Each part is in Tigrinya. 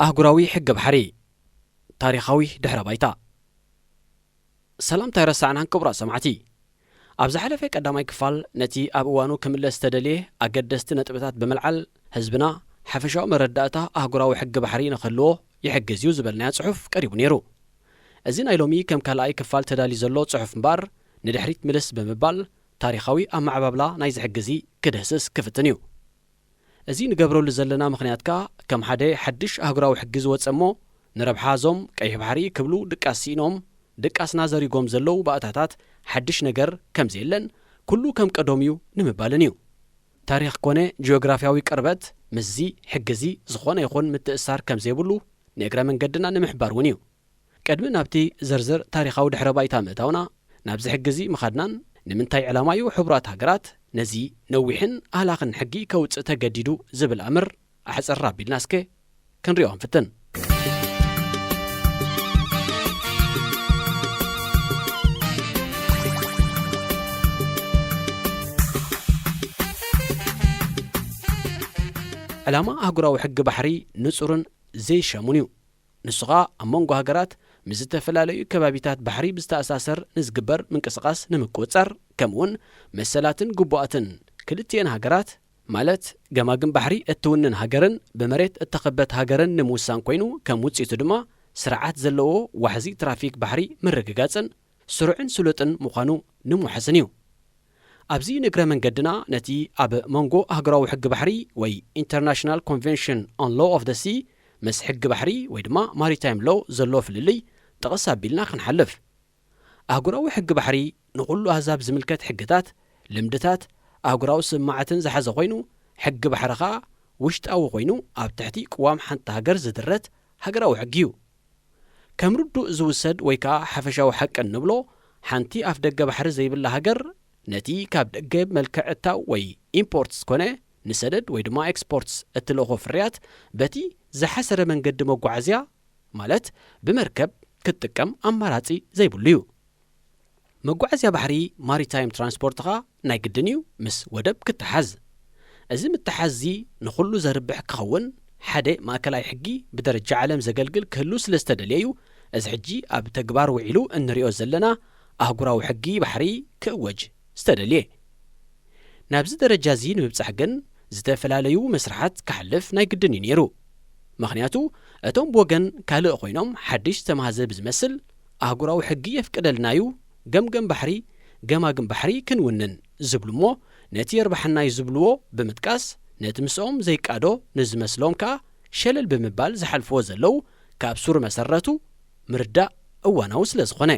ኣህጉራዊ ሕጊ ባሕሪ። ታሪኻዊ ድሕረ ባይታ። ሰላምታ ኣይረሳዕናን ክቡራት ሰማዕቲ። ኣብ ዝሓለፈ ቀዳማይ ክፋል ነቲ ኣብ እዋኑ ክምለስ ዝተደልየ ኣገደስቲ ነጥብታት ብምልዓል ህዝብና ሓፈሻዊ መረዳእታ ኣህጉራዊ ሕጊ ባሕሪ ንክህልዎ ይሕግዝ እዩ ዝበልናዮ ጽሑፍ ቀሪቡ ነይሩ። እዚ ናይ ሎሚ ከም ካልኣይ ክፋል ተዳልዩ ዘሎ ጽሑፍ እምበኣር ንድሕሪት ምልስ ብምባል ታሪኻዊ ኣመዓባብላ ናይዚ ሕጊ እዚ ክድህስስ ክፍትን እዩ። እዚ ንገብረሉ ዘለና ምኽንያት ከኣ ከም ሓደ ሓድሽ ኣህጉራዊ ሕጊ ዝወጸ እሞ ንረብሓ እዞም ቀይሕ ባሕሪ ክብሉ ድቃስ ስኢኖም ድቃስና ዘሪጎም ዘለዉ ባእታታት ሓድሽ ነገር ከም ዘየለን ኩሉ ከም ቀደሙ እዩ ንምባልን እዩ። ታሪኽ ኮነ ጂኦግራፍያዊ ቅርበት ምስዚ ሕጊ እዚ ዝኾነ ይኹን ምትእስሳር ከም ዘይብሉ ንእግረ መንገድና ንምሕባር እውን እዩ። ቅድሚ ናብቲ ዝርዝር ታሪኻዊ ድሕረ ባይታ ምእታውና ናብዚ ሕጊ እዚ ምኻድናን ንምንታይ ዕላማ እዩ ሕቡራት ሃገራት ነዚ ነዊሕን ኣህላኽን ሕጊ ከውጽእ ተገዲዱ ዝብል ኣምር ኣሕጽር ኣቢልና እስከ ክንሪኦ ንፍትን። ዕላማ ኣህጉራዊ ሕጊ ባሕሪ ንጹርን ዘይሸሙን እዩ። ንሱ ኸኣ ኣብ መንጎ ሃገራት ምስ ዝተፈላለዩ ከባቢታት ባሕሪ ብዝተኣሳሰር ንዝግበር ምንቅስቓስ ንምቁጽጻር ከምኡውን መሰላትን ግቡኣትን ክልቲኤን ሃገራት ማለት ገማግም ባሕሪ እትውንን ሃገርን ብመሬት እተኸበት ሃገርን ንምውሳን ኮይኑ ከም ውጽኢቱ ድማ ስርዓት ዘለዎ ዋሕዚ ትራፊክ ባሕሪ ምርግጋጽን ስሩዕን ስሉጥን ምዃኑ ንምውሓስን እዩ። ኣብዚ ንእግረ መንገድና ነቲ ኣብ መንጎ ኣህጉራዊ ሕጊ ባሕሪ ወይ International Convention on Law of the Sea ምስ ሕጊ ባሕሪ ወይ ድማ ማሪታይም ሎ ዘሎ ፍልልይ ጥቕስ ኣቢልና ክንሓልፍ። ኣህጉራዊ ሕጊ ባሕሪ ንኹሉ ኣህዛብ ዝምልከት ሕግታት፣ ልምድታት፣ ኣህጉራዊ ስምማዓትን ዝሓዘ ኮይኑ ሕጊ ባሕሪ ኸኣ ውሽጣዊ ኮይኑ ኣብ ትሕቲ ቅዋም ሓንቲ ሃገር ዝድረት ሃገራዊ ሕጊ እዩ። ከም ርዱእ ዝውሰድ ወይ ከኣ ሓፈሻዊ ሓቂ እንብሎ ሓንቲ ኣፍ ደገ ባሕሪ ዘይብላ ሃገር ነቲ ካብ ደገ ብመልክዕ እታው ወይ ኢምፖርትስ ኮነ ንሰደድ ወይ ድማ ኤክስፖርትስ እትልእኾ ፍርያት በቲ ዝሓሰረ መንገዲ መጓዓዝያ ማለት ብመርከብ ክትጥቀም ኣማራጺ ዘይብሉ እዩ። መጓዓዝያ ባሕሪ ማሪታይም ትራንስፖርት ኸኣ ናይ ግድን እዩ ምስ ወደብ ክተሓዝ። እዚ ምትሓዝ እዚ ንኹሉ ዘርብሕ ክኸውን ሓደ ማእከላይ ሕጊ ብደረጃ ዓለም ዘገልግል ክህሉ ስለ ዝተደልየ እዩ እዚ ሕጂ ኣብ ተግባር ውዒሉ እንሪኦ ዘለና ኣህጉራዊ ሕጊ ባሕሪ ክእወጅ ዝተደልየ። ናብዚ ደረጃ እዚ ንምብጻሕ ግን ዝተፈላለዩ መስርሓት ክሓልፍ ናይ ግድን እዩ ነይሩ። ምኽንያቱ እቶም ብወገን ካልእ ኮይኖም ሓድሽ ዝተማህዘ ብዝመስል ኣህጉራዊ ሕጊ የፍቅደልና እዩ፣ ገምገም ባሕሪ፣ ገማግም ባሕሪ ክንውንን ዝብሉ እሞ ነቲ የርብሓና እዩ ዝብልዎ ብምጥቃስ ነቲ ምስኦም ዘይቃዶ ንዝመስሎም ከኣ ሸለል ብምባል ዝሓልፍዎ ዘለዉ ካብ ሱር መሰረቱ ምርዳእ እዋናዊ ስለ ዝኾነ።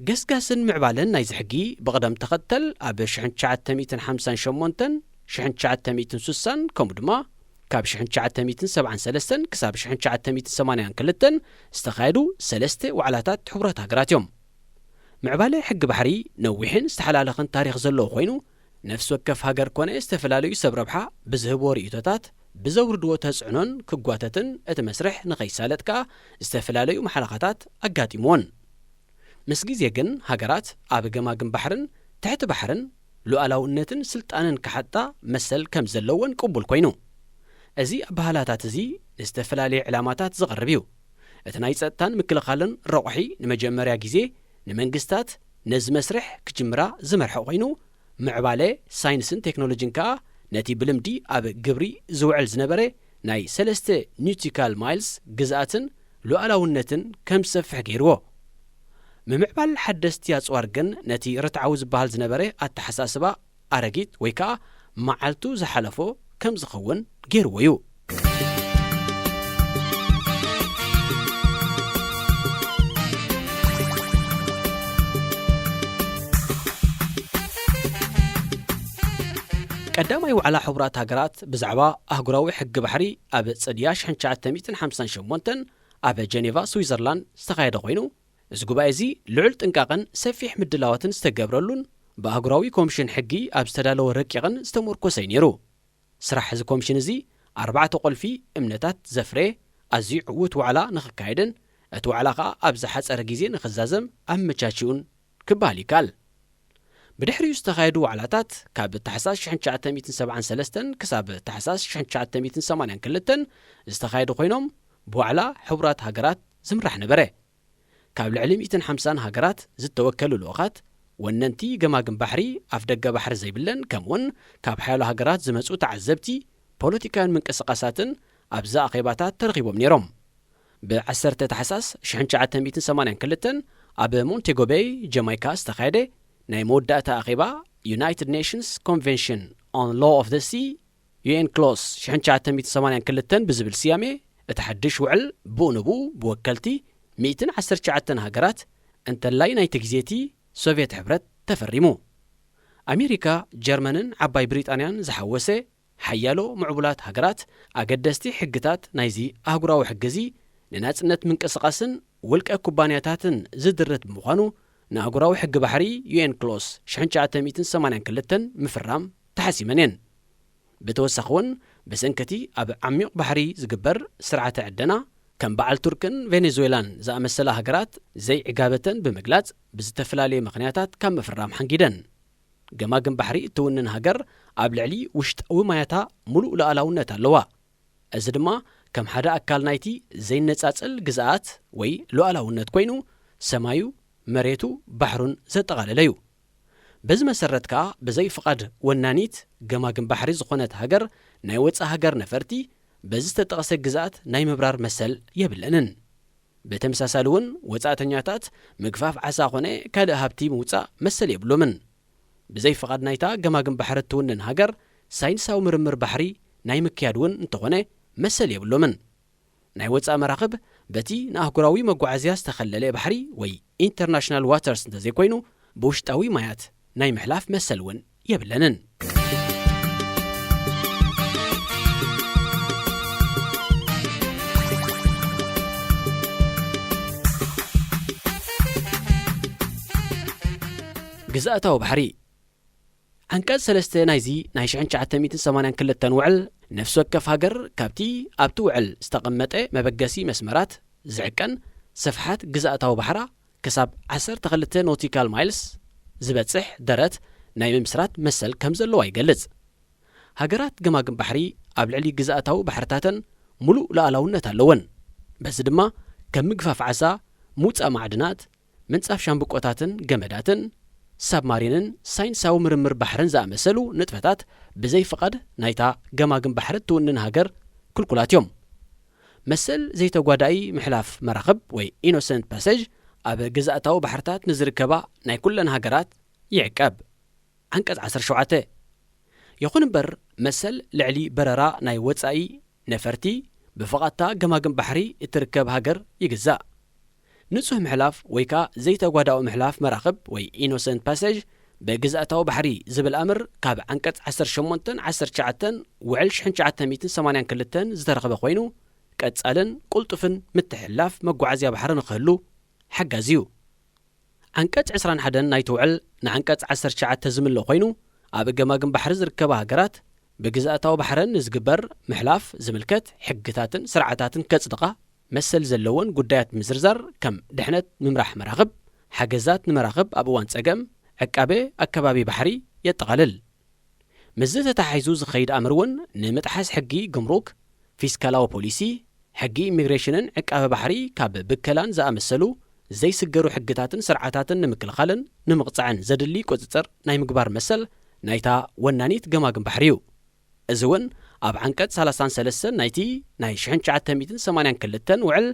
ገስጋስን ምዕባለን ናይዚ ሕጊ ብቕደም ተኸተል ኣብ ሽሕን ትሽዓተ ሚእትን ሓምሳን ሸሞንተን፣ ሽሕን ትሽዓተ ሚእትን ስሳን ከምኡ ድማ ካብ ሽሕን ትሽዓተ ሚእትን ሰብዓን ሰለስተን ክሳብ ሽሕን ትሽዓተ ሚእትን ሰማንያን ክልተን ዝተኻየዱ ሰለስተ ዋዕላታት ሕቡራት ሃገራት እዮም። ምዕባለ ሕጊ ባሕሪ ነዊሕን ዝተሓላለኸን ታሪኽ ዘለዎ ኮይኑ ነፍሲ ወከፍ ሃገር ኮነ ዝተፈላለዩ ሰብ ረብሓ ብዝህብዎ ርእይቶታት ብዘውርድዎ ተጽዕኖን ክጓተትን እቲ መስርሕ ንኸይሳለጥ ከኣ ዝተፈላለዩ መሓለኻታት ኣጋጢምዎን። ምስ ግዜ ግን ሃገራት ኣብ ገማግም ባሕርን ትሕቲ ባሕርን ሉዓላውነትን ስልጣንን ክሓጣ መሰል ከም ዘለወን ቅቡል ኮይኑ። እዚ ኣበሃህላታት እዚ ንዝተፈላለየ ዕላማታት ዝቐርብ እዩ። እቲ ናይ ጸጥታን ምክልኻልን ረቑሒ ንመጀመርያ ግዜ ንመንግስታት ነዚ መስርሕ ክጅምራ ዝመርሐ ኮይኑ ምዕባለ ሳይንስን ቴክኖሎጂን ከኣ ነቲ ብልምዲ ኣብ ግብሪ ዝውዕል ዝነበረ ናይ ሰለስተ ኑቲካል ማይልስ ግዝኣትን ሉዓላውነትን ከም ዝሰፍሕ ገይርዎ። ምምዕባል ሓደስቲ ኣጽዋር ግን ነቲ ርትዓዊ ዝበሃል ዝነበረ ኣተሓሳስባ ኣረጊት ወይ ከኣ መዓልቱ ዝሓለፎ ከም ዝኸውን ገይርዎ እዩ። ቀዳማይ ዋዕላ ሕቡራት ሃገራት ብዛዕባ ኣህጉራዊ ሕጊ ባሕሪ ኣብ ጽድያ ሽሕን ትሽዓተ ሚእትን ሓምሳን ሸሞንተን ኣብ ጀኔቫ ስዊዘርላንድ ዝተኻየደ ኮይኑ እዚ ጉባኤ እዚ ልዑል ጥንቃቐን ሰፊሕ ምድላዋትን ዝተገብረሉን ብኣህጉራዊ ኮሚሽን ሕጊ ኣብ ዝተዳለወ ረቂቕን ዝተመርኮሰ እዩ ነይሩ። ስራሕ እዚ ኮሚሽን እዚ ኣርባዕተ ቁልፊ እምነታት ዘፍረየ ኣዝዩ ዕዉት ዋዕላ ንኽካየድን እቲ ዋዕላ ኸኣ ኣብ ዝሓጸረ ግዜ ንኽዛዘም ኣመቻችኡን ክበሃል ይከኣል። ብድሕሪኡ ዝተኻየዱ ዋዕላታት ካብ ታሕሳስ ሽሕን ትሽዓተ ሚእትን ሰብዓን ሰለስተን ክሳብ ታሕሳስ ሽሕን ትሽዓተ ሚእትን ሰማንያን ክልተን ዝተኻየዱ ኮይኖም፣ ብዋዕላ ሕቡራት ሃገራት ዝምራሕ ነበረ። ካብ ልዕሊ ሚእትን ሓምሳን ሃገራት ዝተወከሉ ልኡኻት፣ ወነንቲ ገማግም ባሕሪ፣ ኣፍደገ ባሕሪ ዘይብለን፣ ከምኡውን ካብ ሓያሎ ሃገራት ዝመጹ ተዓዘብቲ፣ ፖለቲካውያን ምንቅስቓሳትን ኣብዚ ኣኼባታት ተረኺቦም ነይሮም። ብ ዓሰርተ ታሕሳስ ሽሕን ትሽዓተ ሚእትን ሰማንያን ክልተን ኣብ ሞንቴጎ ቤይ ጀማይካ ዝተኻየደ ናይ መወዳእታ ኣኼባ፣ United Nations Convention on Law of the Sea፣ ዩ ኤን ክሎስ ሽሕን ትሽዓተ ሚእትን ሰማንያን ክልተን ብዝብል ስያሜ፣ እቲ ሓድሽ ውዕል ብኡ ንብኡ ብወከልቲ ሚእትን ዓሰርተ ትሽዓተን ሃገራት፣ እንተላይ ናይቲ ግዜ እቲ ሶቭየት ሕብረት፣ ተፈሪሙ። ኣሜሪካ፣ ጀርመንን ዓባይ ብሪጣንያን ዝሓወሰ ሓያሎ ምዕቡላት ሃገራት፣ ኣገደስቲ ሕግታት ናይዚ ኣህጉራዊ ሕጊ እዚ ንናጽነት ምንቅስቓስን ውልቀ ኩባንያታትን ዝድርት ብምዃኑ፣ ንኣህጉራዊ ሕጊ ባሕሪ፣ ዩ ኤን ክሎስ ሽሕን ትሽዓተ ሚእትን ሰማንያን ክልተን ምፍራም ተሓሲመን እየን። ብተወሳኺ እውን፣ ብሰንኪ እቲ ኣብ ዓሚቕ ባሕሪ ዝግበር ስርዓተ ዕደና፣ ከም በዓል ቱርክን ቬኔዙዌላን ዝኣመሰላ ሃገራት ዘይዕጋበተን ብምግላጽ፣ ብዝተፈላለየ ምኽንያታት ካብ ምፍራም ሓንጊደን። ገማግም ባሕሪ እትውንን ሃገር ኣብ ልዕሊ ውሽጣዊ ማያታ ምሉእ ሉዓላውነት ኣለዋ። እዚ ድማ ከም ሓደ ኣካል ናይቲ ዘይነጻጸል ግዝኣት ወይ ሉዓላውነት ኮይኑ፣ ሰማዩ፣ መሬቱ፣ ባሕሩን ዘጠቓለለ እዩ። በዚ መሰረት ከኣ፣ ብዘይ ፍቓድ ወናኒት ገማግም ባሕሪ ዝኾነት ሃገር፣ ናይ ወጻኢ ሃገር ነፈርቲ በዚ ዝተጠቕሰ ግዝኣት ናይ ምብራር መሰል የብለንን። ብተመሳሳሊ እውን፣ ወጻእተኛታት ምግፋፍ ዓሳ ኾነ ካልእ ሃብቲ ምውጻእ መሰል የብሎምን። ብዘይ ፍቓድ ናይታ ገማግም ባሕሪ እትውንን ሃገር፣ ሳይንሳዊ ምርምር ባሕሪ ናይ ምክያድ እውን እንተኾነ መሰል የብሎምን። ናይ ወጻኢ መራኽብ በቲ ንኣህጉራዊ መጓዓዝያ ዝተኸለለ ባሕሪ ወይ ኢንተርናሽናል ዋተርስ እንተዘይኮይኑ፣ ብውሽጣዊ ማያት ናይ ምሕላፍ መሰል እውን የብለንን። ግዝኣታዊ ባሕሪ። ዓንቀጽ ሰለስተ ናይዚ ናይ ሽሕን ትሽዓተ ሚእትን ሰማንያን ክልተን ውዕል፣ ነፍሲ ወከፍ ሃገር ካብቲ ኣብቲ ውዕል ዝተቐመጠ መበገሲ መስመራት ዝዕቀን ስፍሓት ግዝኣታዊ ባሕራ ክሳብ ዓሰርተ ክልተ ኖቲካል ማይልስ ዝበጽሕ ደረት ናይ ምምስራት መሰል ከም ዘለዋ ይገልጽ። ሃገራት ገማግም ባሕሪ ኣብ ልዕሊ ግዝኣታዊ ባሕርታተን ምሉእ ሉዓላውነት ኣለወን። በዚ ድማ፣ ከም ምግፋፍ ዓሳ፣ ምውጻእ ማዕድናት፣ ምንጻፍ ሻምብቆታትን ገመዳትን፣ ሳብማሪንን ሳይንሳዊ ምርምር ባሕርን ዝኣመሰሉ ንጥፈታት ብዘይ ፍቓድ ናይታ ገማግም ባሕሪ እትውንን ሃገር ክልኩላት እዮም። መሰል ዘይተጓዳኢ ምሕላፍ መራኽብ ወይ ኢኖሰንት ፓሴጅ ኣብ ግዝኣታዊ ባሕርታት ንዝርከባ ናይ ኩለን ሃገራት ይዕቀብ። ዓንቀጽ ዓሰርተ ሸውዓተ። ይኹን እምበር፣ መሰል ልዕሊ በረራ ናይ ወጻኢ ነፈርቲ ብፍቓድታ ገማግም ባሕሪ እትርከብ ሃገር ይግዛእ። ንጹህ ምሕላፍ ወይ ከኣ ዘይተጓዳኦ ምሕላፍ መራኽብ ወይ ኢኖሰንት ፓሴጅ ብግዝኣታዊ ባሕሪ ዝብል ኣምር ካብ ዓንቀጽ ዓሰርተ ሸሞንተን ዓሰርተ ትሽዓተን ውዕል ሽሕን ትሽዓተ ሚእትን ሰማንያን ክልተን ዝተረኽበ ኮይኑ፣ ቀጻልን ቅልጡፍን ምትሕልላፍ መጓዓዝያ ባሕሪ ንኽህሉ ሓጋዚ እዩ። ዓንቀጽ ዕስራን ሓደን ናይቲ ውዕል ንዓንቀጽ ዓሰርተ ትሽዓተ ዝምልእ ኮይኑ፣ ኣብ ገማግም ባሕሪ ዝርከባ ሃገራት ብግዝኣታዊ ባሕረን ንዝግበር ምሕላፍ ዝምልከት ሕግታትን ስርዓታትን ከጽድቓ መሰል ዘለወን ጉዳያት ብምዝርዛር፣ ከም ድሕነት ምምራሕ መራኽብ፣ ሓገዛት ንመራኽብ ኣብ እዋን ጸገም፣ ዕቃበ ኣከባቢ ባሕሪ የጠቓልል። ምስዚ ተተሓሒዙ ዝኸይድ ኣምር እውን ንምጥሓስ ሕጊ ግምሩክ፣ ፊስካላዊ ፖሊሲ፣ ሕጊ ኢሚግሬሽንን ዕቃበ ባሕሪ ካብ ብከላን ዝኣመሰሉ ዘይስገሩ ሕግታትን ስርዓታትን ንምክልኻልን ንምቕጻዕን ዘድሊ ቁጽጽር ናይ ምግባር መሰል ናይታ ወናኒት ገማግም ባሕሪ እዩ። እዚ እውን ኣብ ዓንቀጽ ሰላሳን ሰለስተን ናይቲ ናይ ሽሕን ትሽዓተ ሚእትን ሰማንያን ክልተን ውዕል፣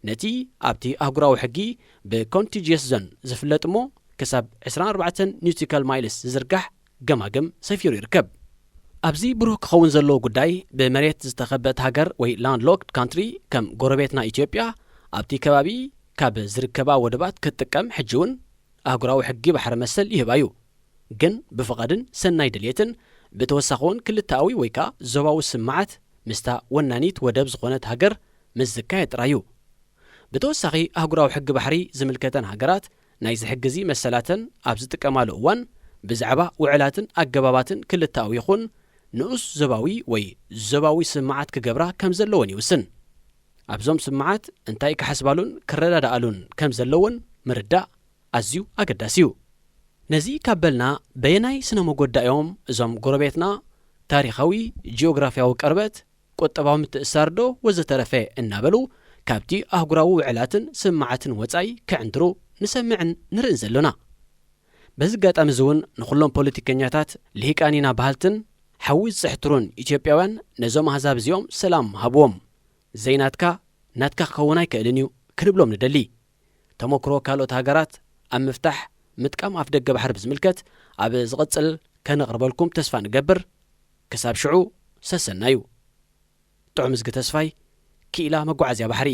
ነቲ ኣብቲ ኣህጉራዊ ሕጊ ብኮንቲጂየስ ዞን ዝፍለጥ እሞ ክሳብ ዕስራን ኣርባዕተን ኒውቲካል ማይልስ ዝዝርጋሕ ገማግም ሰፊሩ ይርከብ። ኣብዚ ብሩህ ክኸውን ዘለዎ ጉዳይ፣ ብመሬት ዝተኸበት ሃገር ወይ ላንድ ሎክድ ካንትሪ፣ ከም ጎረቤትና ኢትዮጵያ፣ ኣብቲ ከባቢ ካብ ዝርከባ ወደባት ክትጥቀም ሕጂ እውን ኣህጉራዊ ሕጊ ባሕሪ መሰል ይህባ እዩ። ግን ብፍቓድን ሰናይ ድልየትን፣ ብተወሳኺ እውን ክልተኣዊ ወይ ከኣ ዞባዊ ስምዓት ምስታ ወናኒት ወደብ ዝኾነት ሃገር ምስ ዝካየድ ጥራይ እዩ። ብተወሳኺ፣ ኣህጉራዊ ሕጊ ባሕሪ ዝምልከተን ሃገራት ናይዚ ሕጊ እዚ መሰላተን ኣብ ዝጥቀማሉ እዋን፣ ብዛዕባ ውዕላትን ኣገባባትን ክልተኣዊ ይኹን ንኡስ ዞባዊ ወይ ዞባዊ ስምዓት ክገብራ ከም ዘለወን ይውስን። ኣብዞም ስምዓት እንታይ ክሓስባሉን ክረዳድኣሉን ከም ዘለወን ምርዳእ ኣዝዩ ኣገዳሲ እዩ። ነዚ ካብ በልና በየናይ ስነ መጎዳእዮም እዞም ጎረቤትና ታሪኻዊ ጂኦግራፊያዊ ቅርበት ቁጠባዊ ምትእሳር ዶ ወዘተረፈ እናበሉ ካብቲ ኣህጉራዊ ውዕላትን ስምማዓትን ወጻኢ ክዕንድሩ ንሰምዕን ንርእን ዘሎና። በዚ ኣጋጣሚ እዚ እውን ንኹሎም ፖለቲከኛታት ልሂቃን ኢና በሃልትን ሓዊ ዝጽሕትሩን ኢትዮጵያውያን ነዞም ኣህዛብ እዚኦም ሰላም ሃብዎም። ዘይናትካ ናትካ ክኸውን ኣይክእልን እዩ ክንብሎም ንደሊ። ተመክሮ ካልኦት ሃገራት ኣብ ምፍታሕ ምጥቃም ኣፍደገ ባሕሪ ብዝምልከት ኣብ ዝቕጽል ከነቕርበልኩም ተስፋ ንገብር። ክሳብ ሽዑ ሰሰናዩ። ጥዑም እዝጊ ተስፋይ፣ ክኢላ መጓዓዝያ ባሕሪ።